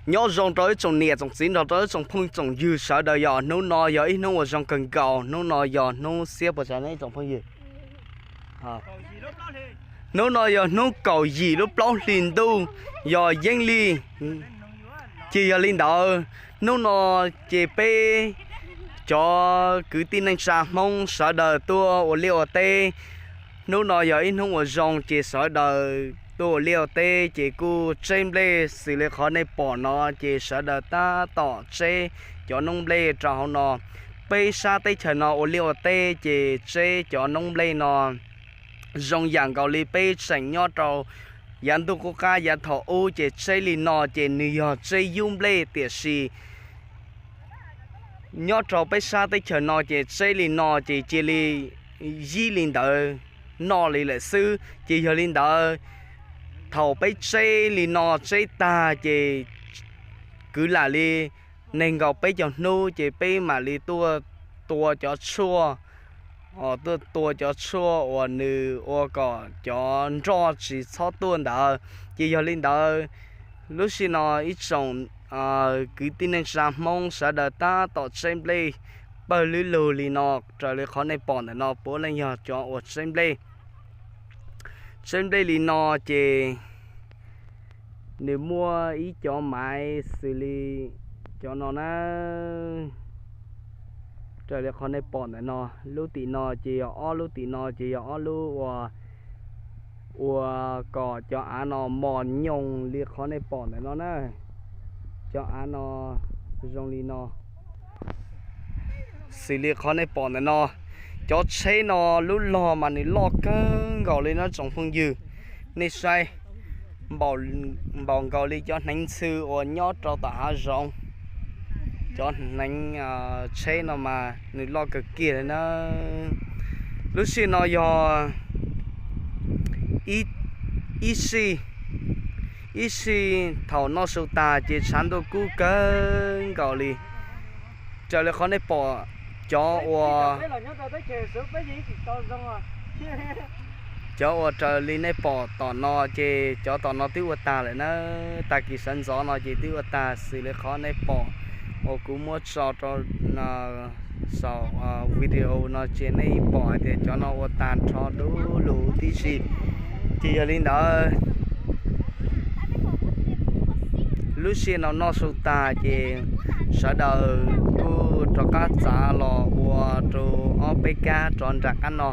Nyob zoo rau ib tsoom niam tsoom txiv nrog rau ib tsoom phooj tsoom ywg sawv daws, yog hnub no yog ib hnub uas zoo kawg nkaus, hnub no yog hnub xiab puas tsav ne ib tsoom phooj ywg? Hnub no yog hnub kaum yim lub plaub hlis ntuj, yog yeeb li. Ces yog li ntawd, hnub no ces peb cov kwv tij neej tsa Hmoob sawv daws tuaj ua liaj ua teb. Hnub no yog ib hnub uas zoo ces sawv daws tuaj ua liaj ua teb ces kuj tseb nplej xws li qhov nej pom no ces sawv daws tab tom tseb cov noob nplej rau hauv no. Peb sab teb chaws no ua liaj ua teb ces tseb cov noob nplej no zoo yam nkaus li peb tseem nyob rau yav ntuj qub qab yav thaum ub ces tseb li no ces nws yog tseb yub nplej, tiam sis nyob rau peb sab teb chaws no ces tseb li no ces cia li yib li ntawd noj li lawm xwb. Ces yog li ntawd, thaum peb tseb li no tseb tag ces kwv lam li nees nkaum peb caug hnub ces peb mam li tuaj tua cov tshuaj, tuaj tua cov tshuaj uas nws ua kom cov nroj tsis txhob tuaj ntawd. Ces yog li ntawd, lub sij no ib tsoom kwv tij neej tsa Hmoob sawv daws tab tom tseb nplej pawg lwb lug li no, raws li qhov nej pom ntawm no puav leej yog cov uas tseb nplej. Tseb nplej li no ces nws muaj ib cov maiv xws li cov no na. Raws li qhov nej pom ntawm no, lub tim no ces yog ob lub, tim no ces yog ob lub ua, ua kom cov av no mos nyoos li qhov nej pom ntawm no na. Cov av no zoo li no. Xws li qhov nej pom ntawm no, cov tsheb no lub log mas nws loj kawg nkaus li no tsoom phooj ywg. Nej saib, npaum nkaus li cov hneev ntxhw uas nyob rau tom hav zoov. Cov hneev tsheb no mas nws loj kawg kiag li na. Lub sij no yog ib sij, ib sij thaum noj su tas ces tshav ntuj kub kawg nkaus li. Raws li qhov nej pom, cov uas, cov uas raws li nej pom tom no ces cov tom no twb ua tag lawm na. Tag kis sawv ntxov no ces twb ua tag xws li qhov nej pom uas kuv muab tso rau saum video no ces nej pom hais tias cov no ua tag nrho du lug tib si. Ces yog li ntawd, lub sij no noj su tas ces sawv daws kuj rov qab txav los ua rau ob peb kab rov nram qab no.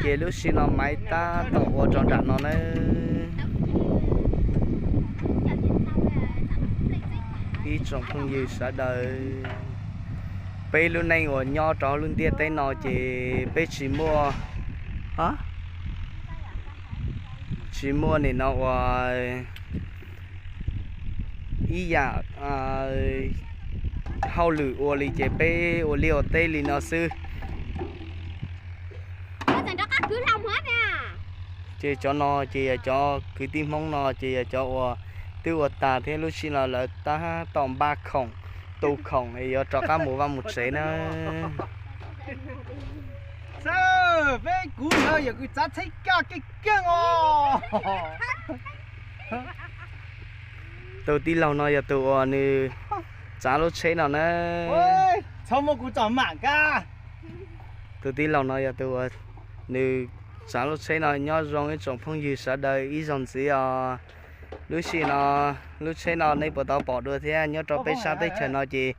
Ces lub sij no maiv tab tom ua rau nram no na. Ib tsoom phooj ywg sawv daws, peb lub neej uas nyob rau lub ntiaj teb no ces peb tsis muaj, tsis muaj nim no uas ib yam hauj lwm ua li ces peb ua liaj ua teb li no xwb. Ces cov no ces yog cov kwv tij Hmoob no ces yog cov uas twb ua tag thiab lub sij no lawv tab tom npaj khoom, tu khoom yuav rov qab mus vaj mus tsev na. Peb kuv ntawd yog kuv txav tsheb kaj keej keej os. Tus tij laug no yog tus uas nws txav lub tsheb no na. Txhob muab kuv tsom mam kab. Tus tij laug no yog tus uas nws txav lub tsheb no. Nyob zoo ib tsoom phooj ywg sawv daws ib zaug ntxiv os. Lub sij no, lub tsheb no nej puas tau pom dua thiab? Nyob rau peb sab teb chaws no ces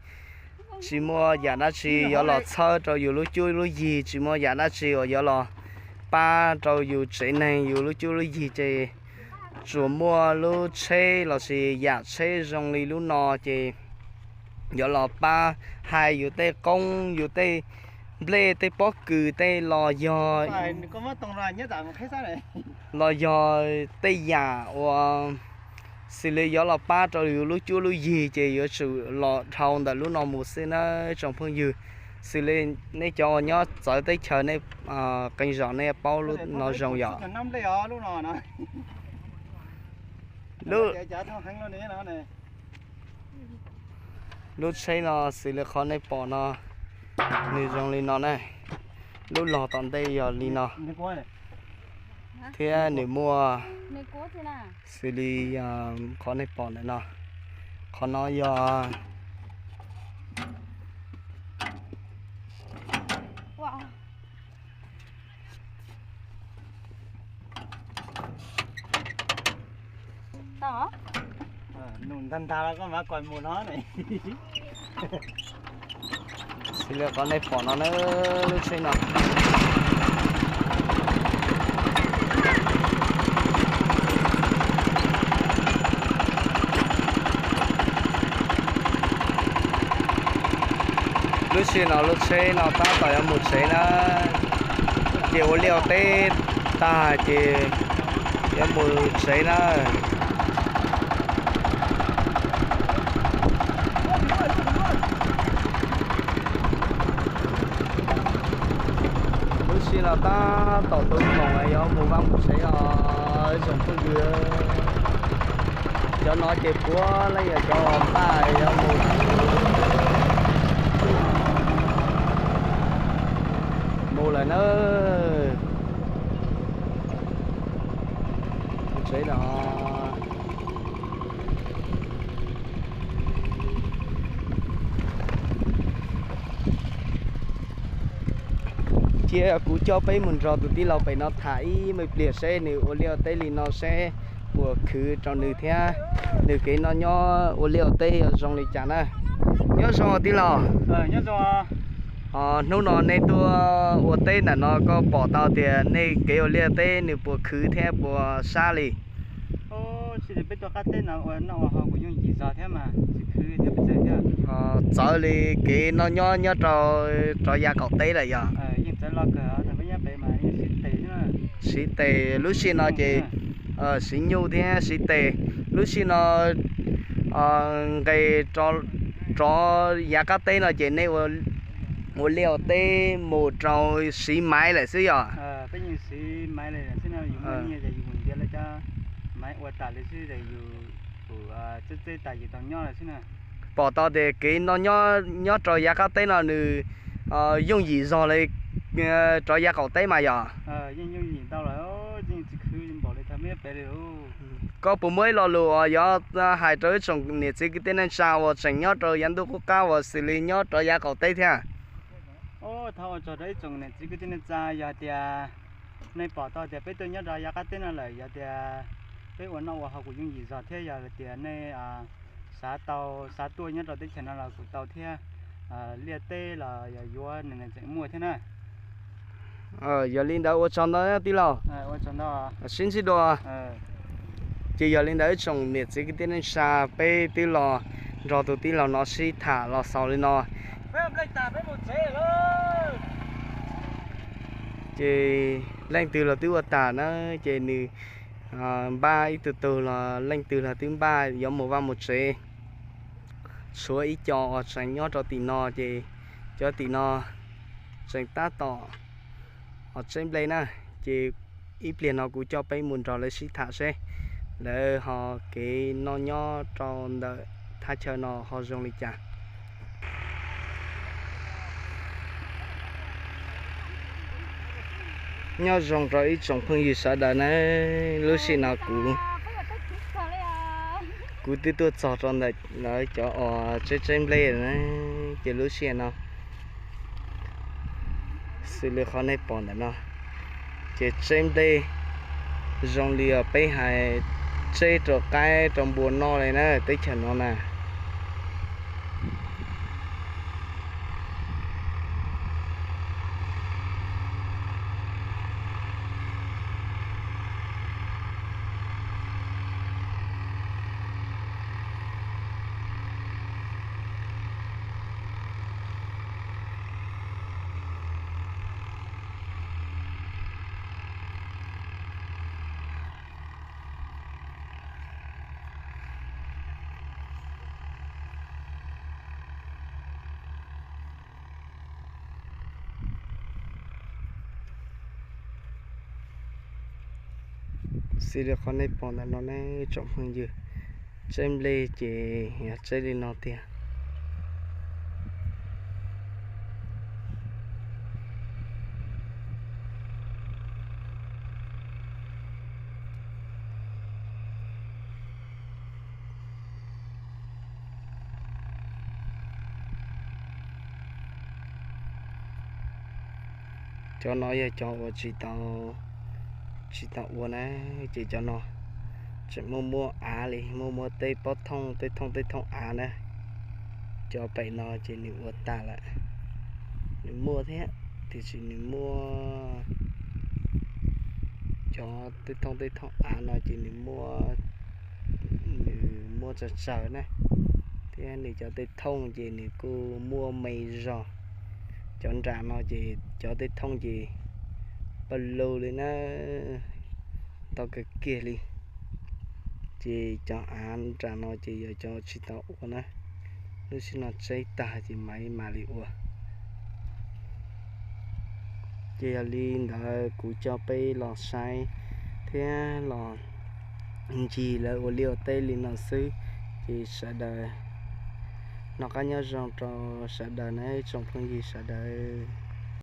tsis muaj yam dab tsi yuav los txhawb rau yus lub cuab lub yig, tsis muaj yam dab tsi uas yuav los pab rau yus tsev neeg yus lub cuab lub yig ces tsuas muaj lub tsheb lossis yam tsheb zoo li lub no ces yuav los pab hais yus tej qoob yus tej nplej tej pob kws tej los yog, los yog tej yam uas xws li yuav los pab rau yus lub cuab lub yig ces yuav tsum los dhau ntawm lub no mus xwb na tsoom phooj ywg. Xws li nej cov uas nyob txawv teb chaws nej qee zaum nej paub lub no zoo yom. Lub tsheb no xws li qhov nej pom no, nws zoo li no na. Lub log tom ntej yog li no, thiab nws muaj xws li qhov nej pom ntawm no. Qhov no yog Nus ntag ntag los koj mam kos mus no. Xws li qhov nej pom no na, lub tsheb no. Lub sij hawm no lub tsheb no tab tom yuav mus tsev na, ces ua liaj ua teb tag ces yuav mus tsev na. Lub sij hawm no tab tom tu moos yuav mus vaj mus tsev os ib tsoom phooj ywg. Cov no ces puav leej yog cov npaj yuav mus, mus lawm na. Tsev no. Cia kuv coj peb mus nrog tus tij laug pem no tham ib me pliag seb nws ua liaj ua teb li no seb puas khwv rau nws thiab nws kev noj nyob ua liaj ua teb yuav zoo li cas na. Nyob zoo tij laug. Hnub no nej tuaj ua teb ntawm no koj pom tau tias nej kev ua liaj teb nws puas khwv thiab puas sab li? Tsis li peb tuaj qab teb no ua noj ua haus kuj yooj yim zog thiab mas tsis khwv thiab pes tsawg thiab. Txawv li kev noj nyob nyob rau rov yav qaum teb lawm yog? Yeej txawv los kawg, peb nyob pem mas yeej siv tes. Siv tes lub sij no ces siv nyuj thiab siv tes. Lub sij no nqes rov yav qab teb no ces nej ua liaj ua teb mus rau siv maiv lawm xwb yog? Peb yeej siv maiv lawm xwb no, yus muaj nyiaj ces yus mus ntiav lawv cov maiv ua tas li xwb ces yus kuj txeb txeb tas yus tau nyob lawm xwb na. Pom tau tias kev noj nyob nyob rau yav qab teb no nws yooj yim zog li rov yav qaum teb mas yog? Yeej yooj yim ntau lawm, yeej tsis khwv npaum li thaum peb nyob pem li. Koj puas muaj ib lo lus uas yuav hais rau ib tsoom niam txiv kwv tij neej tsa uas tseem nyob rau yav ntuj qub qab uas xws li nyob rau yav qaum teb thiab? Thov ua tsaug rau ib tsoom niam txiv kwv tij neej tsa, yog tias nej pom tau tias peb tuaj nyob rau yav qab teb no lawm, yog tias peb ua noj ua haus kuj yooj yim zog thiab, yog tias nej xav tau, xav tuaj nyob rau teb chaws no los kuj tau thiab. Liaj teb los yog yuav nws tseem muaj thiab na. Yog li ntawd ua tsaug ntau tij laug. Sib ntsib dua. Ces yog li ntawd ib tsoom niam txiv kwv tij neej tsa, peb twb los nrog tus tij laug no sib tham los xaus li no. Ces leej twg los twb ua tas na, ces nws npaj ib tug tug los leej twg los twb npaj yuav mus vaj mus tsev. Tshuav ib co uas tseem nyob rau tim no, ces cov tim no tseem tab tom ho tseb nplej na. Ces ib pliag no kuv coj peb mus nrog lawv sib tham seb lawv ho kev noj nyob rau ntawm thaj chaw no ho zoo li cas. Nyob zoo rau ib tsoom phooj ywg sawv daws na, lub sij no kuv, kuv twb tuaj txog rau ntawm lawv cov uas tseb tseb nplej na, ces lub sij no xws li qhov nej pom ntawm no, ces tseb nplej zoo li uas peb hais tseb rau qaib rau npua noj li na teb chaws no na. Xws li qhov nej pom ntawm no ne tsoom phooj ywg, tseb nplej ces yog tseb li no tiag. Cov no yog cov uas tsis tau, tsis tau ua na, ces cov no tseem muaj muaj av li, muaj muaj tej pob thooj tej thooj tej thooj av na. Cov pem no ces nws ua tag lawm, nws muaj thiab, tiam sis nws muaj, cov tej thooj tej thooj av no ces nws muaj, nws muaj tsawg tsawg na, thiab nws cov tej thooj ces nws kuj muaj me zog. Cov nram no ces cov tej thooj ces paj lug li na, ntau kawg kiag li. Ces cov av nram no ces yog cov tsis tau ua na, lub sij no tseb tag ces mam mam li ua. Ces yog li ntawd kuv coj peb los saib thiab los ncig lawv ua liaj ua teb li no xwb. Ces sawv daws noj qab nyob zoo rau sawv daws na tsoom phooj ywg sawv daws.